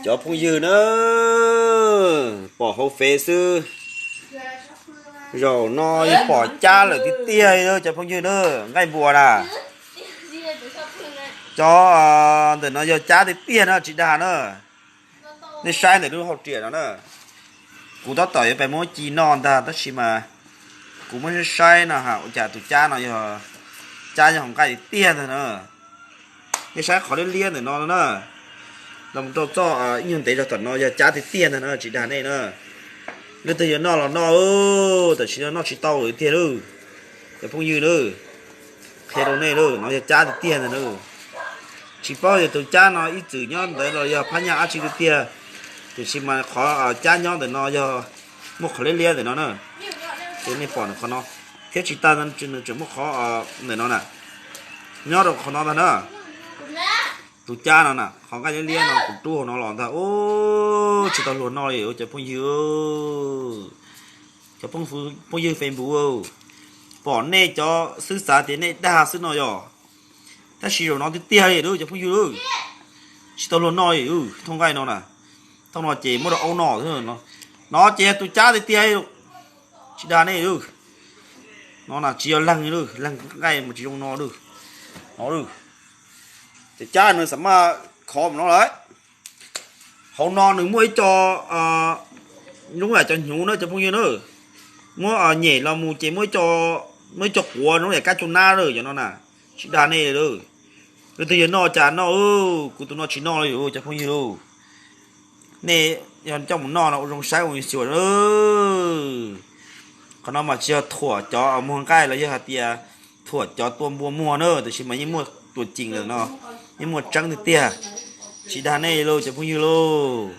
Cov phooj ywg na, pom hauv fev xwb, zaum no yeej pom cab lawm tiag tiag li cov phooj ywg na, nqaij npua na. Cov ntawm no yog cab tiag tiag na, tsis dag na. Nej saib ntawm lub hauv riam no na, kuv tab tom yuav pais muab ci noj ntag tab sis mas kuv muab saib saib no ha, ua cas tus cab no yog cab nyob hauv nqaij tiag tiag ntag na. Nej saib qhov liab liab ntawm no na, los mus rau txoj ib nyuag ntev zog tom no yog cab tiag tiag ntag na, tsis dag nej na. Leej twg yuav noj los noj, tam sim no noj tsis tau lawm tiag lauj. Cov phooj ywg lauj, qhia rau nej lauj, no yog cab tiag tiag ntag na. Tsis paub yog tus cab no ib txwm nyob ntawd los yog phab nyaj dab tsi tiag tiag, tiam sis mas qhov cab nyob ntawm no yog muaj qhov liab liab ntawm no na. Ces nej pom qhov no thiab tsis tas nws tseem muaj qhov ntawm no na, nyob rau qhov no ntag na. Tus cab no na, qhov nqaij liab liab no kuv rub hauv no los ntag, ub, tsis tau luag noj li cov phooj ywg. Cov phooj ywg Facebook, pom nej cov xwb xav tias nej dag xwb no yog, tab sis zaum no tiag tiag li cov phooj ywg, tsis tau luag noj li. Thooj nqaij no na, thooj no ces muab rau aub noj. No ces yog tus cab tiag tiag, tsis dag nej. No na tsis yog leeg, leeg nqaij mas tsis zoo no. No, tus cab no xam maj khov mus no lawm. Hauv no nws muaj ib co, zoo yam cov hnyuv na cov phooj ywg na, muab nyem los mus ces muaj ib co quav zoo yam kab tsau nab lawm cov no na. Tsis dag nej li. Leej twg yog noj cas noj, kuv tus no tsis noj li cov phooj ywg. Nej yog coj mus noj no ua zoo saib ua xyuas. Qhov no mas tsis yog thuam cov muag nqaij los yog hais tias thuam cov tua npua muag na, tiam sis mas yeej muaj tuam ceem lawm no, yeej muaj tseeb tiag tiag. Tsis dag nej lauj cov phooj ywg lauj.